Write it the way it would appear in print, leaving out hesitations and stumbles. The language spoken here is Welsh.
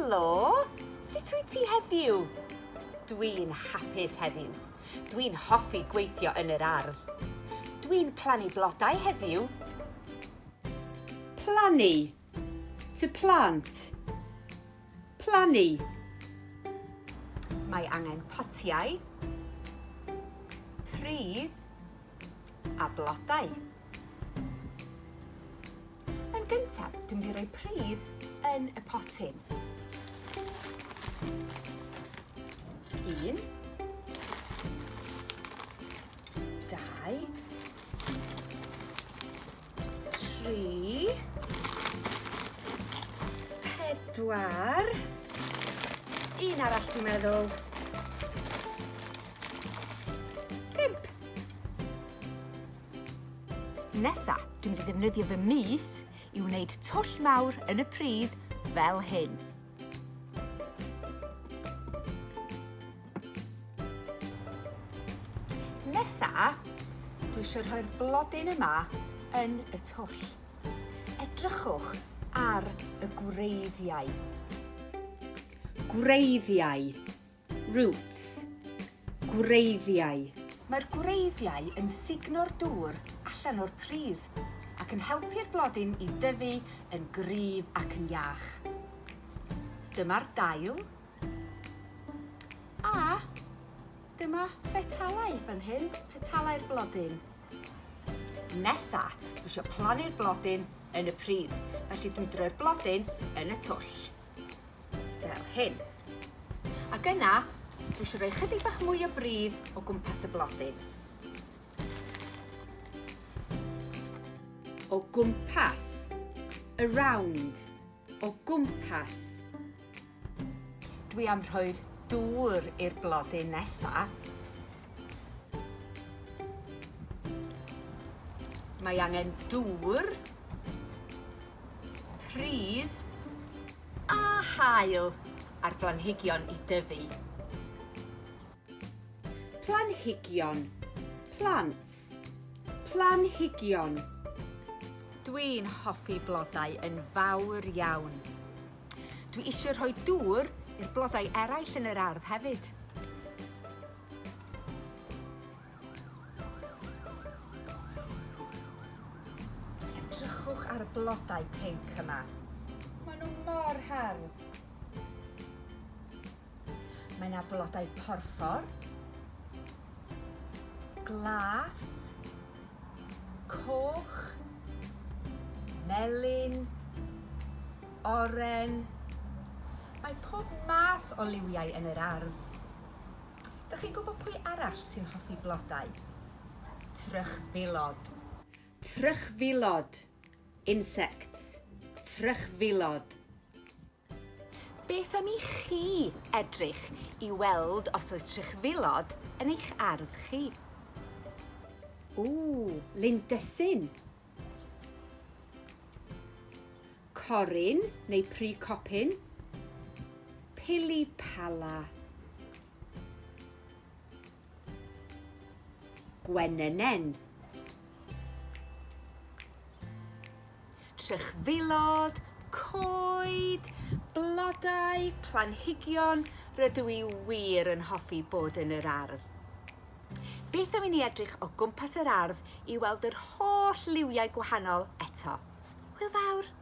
Helo! Sut wyt ti heddiw? Dwi'n hapus heddiw. Dwi'n hoffi gweithio yn yr ardd. Dwi'n plannu blodau heddiw. Plannu. To plant. Plannu. Mae angen potiau, pridd a blodau. Yn gyntaf, dwi'n mynd i roi pridd yn y potyn. Un, dau, tri, pedwar, un arall dwi'n meddwl, pump. Nesa, dwi'n mynd i ddefnyddio fy mys i wneud twll mawr yn y pridd fel hyn. Nesa, dwi eisiau rhoi'r blodyn yma yn y twll. Edrychwch ar y gwreiddiau. Gwreiddiau. Roots. Gwreiddiau. Mae'r gwreiddiau yn sugno'r dŵr allan o'r pridd ac yn helpu'r blodyn i dyfu yn gryf ac yn iach. Dyma'r dail. A dyma fetalau fan hyn, petalau'r blodyn. Nesa, dwi eisiau plannu'r blodyn yn y pridd, felly dwi'n droi'r blodyn yn y twll. Fel hyn. Ac yna, dwi eisiau rhoi chydig bach mwy o bridd o gwmpas y blodyn. O gwmpas. Around. O gwmpas. Dwi am rhoi'r dŵr i'r blodyn nesa. Mae angen dŵr, pridd a haul ar blanhigion i dyfu. Planhigion, plants. Planhigion. Dwi'n hoffi blodau yn fawr iawn. Dwi eisiau rhoi dŵr i'r blodau eraill yn yr ardd hefyd. Edrychwch ar y blodau pinc yma. Maen nhw mor hardd. Mae yna flodau porffor, glas, coch, melyn, oren. Mae pob math o liwiau yn yr ardd. Dych chi'n gwybod pwy arall sy'n hoffi blodau? Trychfilod. Trychfilod, insects. Trychfilod. Beth am i chi edrych i weld os oes trychfilod yn eich ardd chi? Ww, lindysyn. Coryn neu pry copyn. Pili pala. Gwenynen. Trychfilod, coed, blodau, planhigion, rydw i wir yn hoffi bod yn yr ardd. Beth am i ni edrych o gwmpas yr ardd i weld yr holl liwiau gwahanol eto? Hwyl fawr!